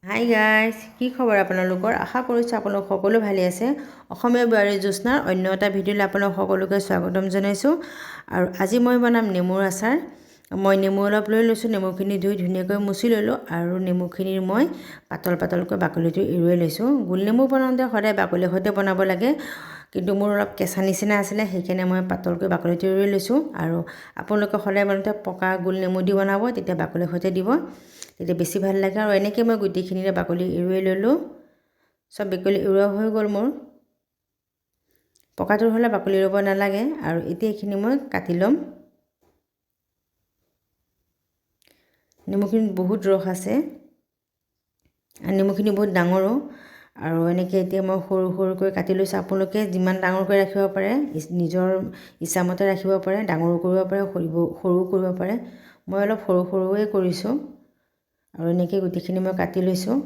Hi guys, কি খবৰ আপোনালোকৰ? আশা কৰিছোঁ আপোনালোক সকলো ভালে আছে। অসমীয়া বোৱাৰী জ্যোৎস্নাৰ অন্য এটা ভিডিঅ'লৈ আপোনালোক সকলোকে স্বাগতম জনাইছোঁ। আৰু আজি মই বনাম নেমুৰ আচাৰ। মই নেমু অলপ লৈ লৈছোঁ, নেমুখিনি ধুই ধুনীয়াকৈ মুচি ল'লোঁ আৰু নেমুখিনিৰ মই পাতল পাতলকৈ বাকলিটো এৰুৱাই লৈছোঁ। গোল নেমু বনাওঁতে সদায় বাকলিৰ সৈতে বনাব লাগে, কিন্তু মোৰ অলপ কেঁচা নিচিনা আছিলে, সেইকাৰণে মই পাতলকৈ বাকলিটো এৰুৱাই লৈছোঁ। আৰু আপোনালোকে সদায় বনাওঁতে পকা গোল নেমু দি বনাব, তেতিয়া বাকলিৰ সৈতে দিব, তেতিয়া বেছি ভাল লাগে। আৰু এনেকৈ মই গোটেইখিনিৰে বাকলি এৰুৱাই ল'লোঁ। চব বাকলি এৰুওৱা হৈ গ'ল মোৰ। পকাটোৰ হ'লে বাকলি এৰুৱাব নালাগে। আৰু এতিয়া এইখিনি মই কাটি ল'ম। নেমুখিনিত বহুত ৰস আছে আৰু নেমুখিনি বহুত ডাঙৰো। আৰু এনেকৈ এতিয়া মই সৰু সৰুকৈ কাটি লৈছোঁ। আপোনালোকে যিমান ডাঙৰকৈ ৰাখিব পাৰে, নিজৰ ইচ্ছামতে ৰাখিব পাৰে, ডাঙৰো কৰিব পাৰে, সৰুও কৰিব পাৰে। মই অলপ সৰু সৰুৱে কৰিছোঁ। আৰু এনেকৈ গোটেইখিনি মই কাটি লৈছোঁ।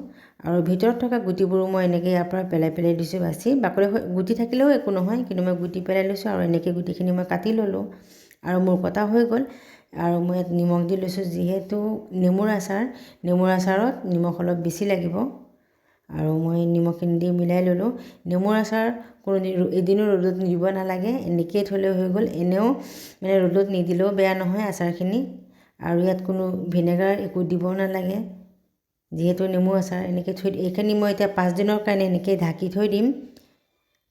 আৰু ভিতৰত থকা গুটিবোৰো মই এনেকৈ ইয়াৰ পৰা পেলাই পেলাই দিছোঁ বাছি। বাকলি গুটি থাকিলেও একো নহয়, কিন্তু মই গুটি পেলাই লৈছোঁ। আৰু এনেকৈ গোটেইখিনি মই কাটি ল'লোঁ আৰু মোৰ কটা হৈ গ'ল। আৰু মই ইয়াত নিমখ দি লৈছোঁ, যিহেতু নেমুৰ আচাৰ, নেমুৰ আচাৰত নিমখ অলপ বেছি লাগিব। আৰু মই নিমখখিনি দি মিলাই ল'লোঁ। নেমুৰ আচাৰ কোনো এদিনো ৰ'দত নিদিব নালাগে, এনেকৈয়ে থ'লে হৈ গ'ল। এনেও মানে ৰ'দত নিদিলেও বেয়া নহয় আচাৰখিনি। আৰু ইয়াত কোনো ভিনেগাৰ একো দিব নালাগে, যিহেতু নেমু আচাৰ। এনেকৈ থৈ এইখিনি মই এতিয়া 5 দিনৰ কাৰণে এনেকৈ ঢাকি থৈ দিম।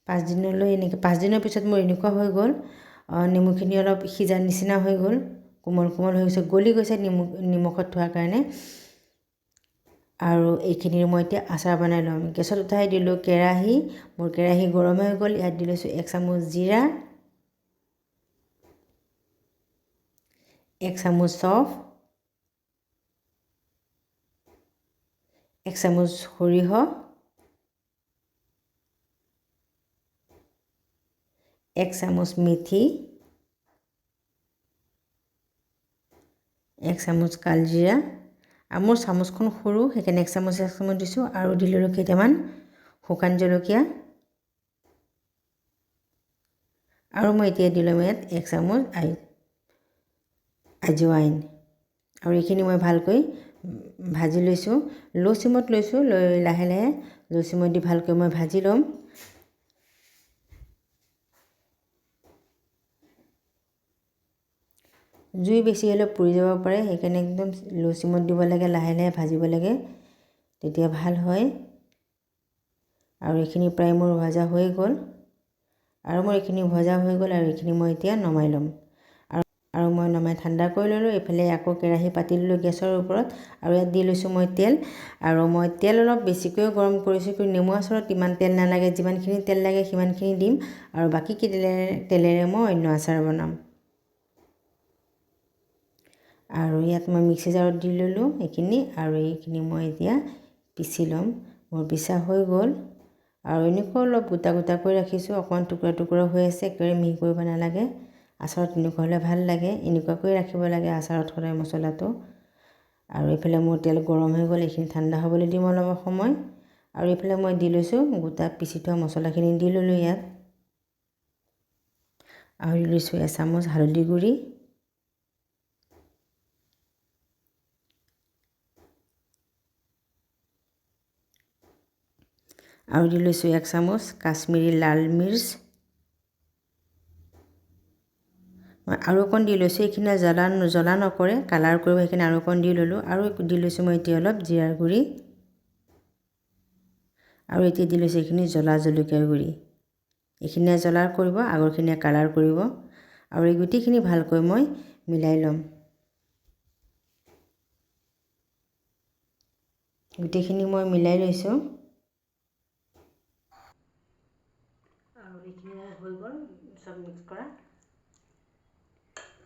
5 দিনলৈ এনেকৈ, 5 দিনৰ পিছত মোৰ এনেকুৱা হৈ গ'ল। নেমুখিনি অলপ সিজা নিচিনা হৈ গ'ল, কোমল কোমল হৈ গৈছে, গলি গৈছে নেমু নিমখত থোৱাৰ কাৰণে। আৰু এইখিনিৰ মই এতিয়া আচাৰ বনাই ল'ম। গেছত উঠাই দিলোঁ কেৰাহী। মোৰ কেৰাহী গৰম হৈ গ'ল। ইয়াত দি লৈছোঁ এক চামুচ জিৰা, এক চামুচ চফ, এক চামুচ সৰিয়হ, এক চামুচ মেথি, এক চামুচ কালজিৰা। আৰু মোৰ চামুচখন সৰু, সেইকাৰণে এক চামুচ এক চামুচ দিছোঁ। আৰু দি ল'লোঁ কেইটামান শুকান জলকীয়া। আৰু মই এতিয়া দি ল'ম ইয়াত এক চামুচ আজৱাইন। আৰু এইখিনি মই ভালকৈ ভাজি লৈছোঁ। ল' চিমত লৈছোঁ, লৈ লাহে লাহে ল' চিমত দি ভালকৈ মই ভাজি ল'ম। জুই বেছি হ'লে পুৰি যাব পাৰে, সেইকাৰণে একদম ল' চিমত দিব লাগে, লাহে লাহে ভাজিব লাগে, তেতিয়া ভাল হয়। আৰু এইখিনি প্ৰায় মোৰ ভজা হৈ গ'ল। আৰু মোৰ এইখিনি ভজা হৈ গ'ল আৰু এইখিনি মই এতিয়া নমাই ল'ম। আৰু মই নমাই ঠাণ্ডা কৰি ল'লোঁ। এইফালে আকৌ কেৰাহী পাতি ল'লোঁ গেছৰ ওপৰত আৰু ইয়াত দি লৈছোঁ মই তেল। আৰু মই তেল অলপ বেছিকৈ গৰম কৰিছোঁ, কিন্তু নেমু আচাৰত ইমান তেল নালাগে। যিমানখিনি তেল লাগে সিমানখিনি দিম আৰু বাকী তেলেৰে মই অন্য আচাৰ বনাম। আৰু ইয়াত মই মিক্সি জাৰত দি ল'লোঁ এইখিনি আৰু এইখিনি মই এতিয়া পিচি ল'ম। মোৰ পিচা হৈ গ'ল। আৰু এনেকুৱা অলপ গোটা গোটাকৈ ৰাখিছোঁ, অকণমান টুকুৰা টুকুৰা হৈ আছে, একেবাৰে মিহি কৰিব নালাগে। আচাৰত এনেকুৱা হ'লে ভাল লাগে, এনেকুৱাকৈ ৰাখিব লাগে আচাৰত সদায় মছলাটো। আৰু এইফালে মোৰ তেল গৰম হৈ গ'ল। এইখিনি ঠাণ্ডা হ'বলৈ দিম অলপ সময়। আৰু এইফালে মই দি লৈছোঁ গোটা পিচি থোৱা মছলাখিনি দি ল'লোঁ ইয়াত। আৰু দি লৈছোঁ এচামুচ হালধি গুড়ি, আৰু দি লৈছোঁ এক চামুচ কাশ্মীৰী লাল মিৰ্চ। মই আৰু অকণ দি লৈছোঁ, এইখিনি জ্বলা জ্বলা নকৰে, কালাৰ কৰিব, সেইকাৰণে আৰু অকণ দি ল'লোঁ। আৰু দি লৈছোঁ মই এতিয়া অলপ জিৰাৰ গুড়ি। আৰু এতিয়া দি লৈছোঁ এইখিনি জ্বলা জলকীয়াৰ গুড়ি। এইখিনিয়ে জ্বলা কৰিব, আগৰখিনিয়ে কালাৰ কৰিব। আৰু এই গোটেইখিনি ভালকৈ মই মিলাই ল'ম। গোটেইখিনি মই মিলাই লৈছোঁ আৰু এইখিনি মোৰ হৈ গ'ল চব মিক্স কৰা।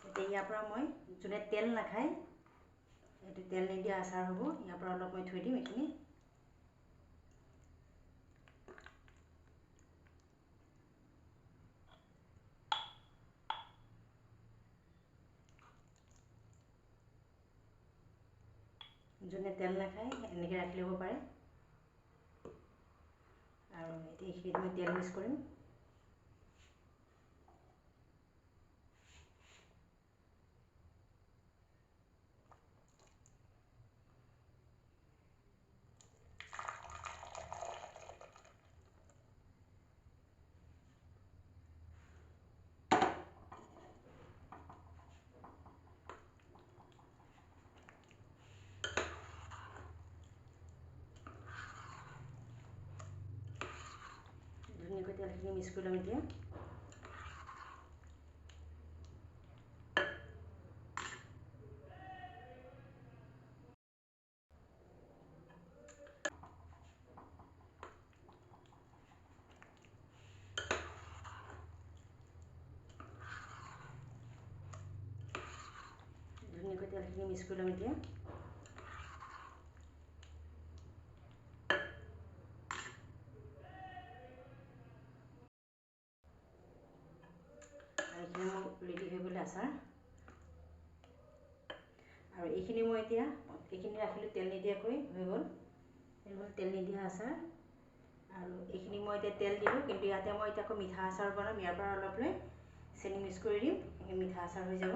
এতিয়া ইয়াৰ পৰা মই, যোনে তেল নাখায়, এইটো তেল নিদিয়া আচাৰ হ'ব। ইয়াৰ পৰা অলপ মই থৈ দিম এইখিনি। যোনে তেল নাখায় এনেকৈ ৰাখি ল'ব পাৰে। আৰু এতিয়া এইখিনিত মই তেল মিক্স কৰিম। তেলখিনি মিক্স কৰি ল'ম এতিয়া। ধুনীয়াকৈ তেলখিনি মিক্স কৰি ল'ম এতিয়া। আৰু এইখিনি মোৰ ৰেডি হৈ গ'ল আচাৰ। আৰু এইখিনি মই এতিয়া এইখিনি ৰাখিলোঁ তেল নিদিয়াকৈ হৈ গ'ল। এই হ'ল তেল নিদিয়া আচাৰ। আৰু এইখিনি মই এতিয়া তেল দিলোঁ, কিন্তু ইয়াতে মই এতিয়া আকৌ মিঠা আচাৰ বনাম। ইয়াৰ পৰা অলপ লৈ চেনি মিক্স কৰি দিম, মিঠা আচাৰ হৈ যাব।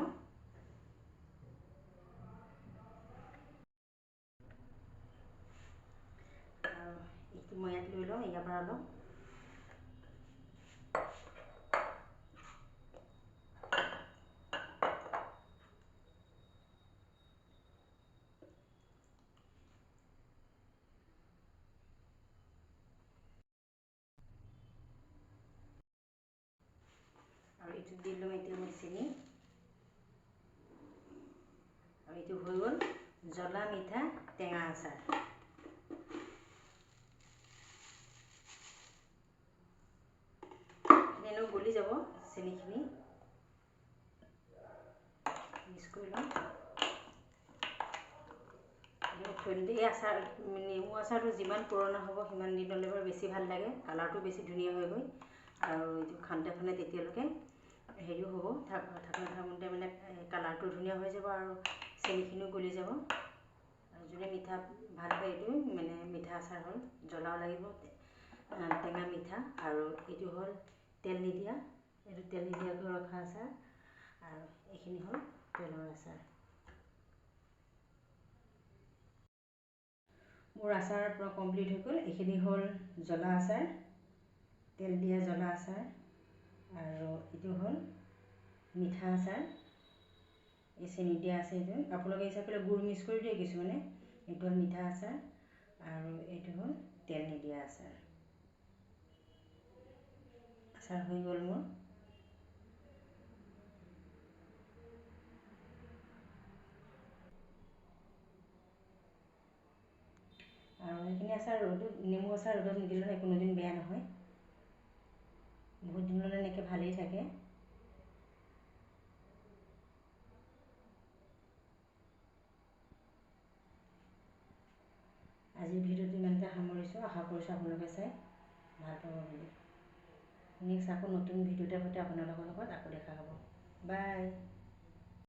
আৰু এইটো মই ইয়াত লৈ লওঁ, ইয়াৰ পৰা অলপ। আৰু এইটো দি লওঁ এতিয়া মই চেনি। আৰু এইটো হৈ গ'ল জ্বলা মিঠা টেঙা আচাৰ। এনেও গলি যাব চেনিখিনি, মিক্স কৰি লওঁ। এই আচাৰ নেমু আচাৰটো যিমান পুৰণা হ'ব সিমান দিনলৈ বাৰু বেছি ভাল লাগে, কালাৰটো বেছি ধুনীয়া হৈ গৈ। আৰু এইটো খাওঁতে খাওঁতে তেতিয়ালৈকে হেৰিও হ'ব, থাকোঁতে থাকোঁতে মানে কালাৰটো ধুনীয়া হৈ যাব আৰু চেনিখিনিও গলি যাব। আৰু যোনে মিঠা ভাল পায় এইটো মানে মিঠা আচাৰ হ'ল, জ্বলাও লাগিব, টেঙা মিঠা। আৰু এইটো হ'ল তেল নিদিয়া, এইটো তেল নিদিয়াকৈ ৰখা আচাৰ। আৰু এইখিনি হ'ল তেলৰ আচাৰ। মোৰ আচাৰ পূৰা কমপ্লিট হৈ গ'ল। এইখিনি হ'ল জ্বলা আচাৰ, তেল দিয়া জ্বলা আচাৰ। আৰু এইটো হ'ল মিঠা আচাৰ, এই চেনি দিয়া আছে এইটো। আপোনালোকে ইচ্ছা কৰিলে গুড় মিক্স কৰি দিয়ে কিছুমানে। এইটো হ'ল মিঠা আচাৰ আৰু এইটো হ'ল তেল নিদিয়া আচাৰ। আচাৰ হৈ গ'ল মোৰ। আৰু সেইখিনি আচাৰ ৰ'দত, নেমু আচাৰ ৰ'দত নিদিলে কোনোদিন বেয়া নহয়, বহুত দিনলৈ এনেকৈ ভালেই থাকে। আজিৰ ভিডিঅ'টো ইমানতে সামৰিছোঁ। আশা কৰিছোঁ আপোনালোকে চাই ভাল পাব বুলি। নেক্সট আকৌ নতুন ভিডিঅ'তে সৈতে আপোনালোকৰ লগত আকৌ দেখা হ'ব। বাই।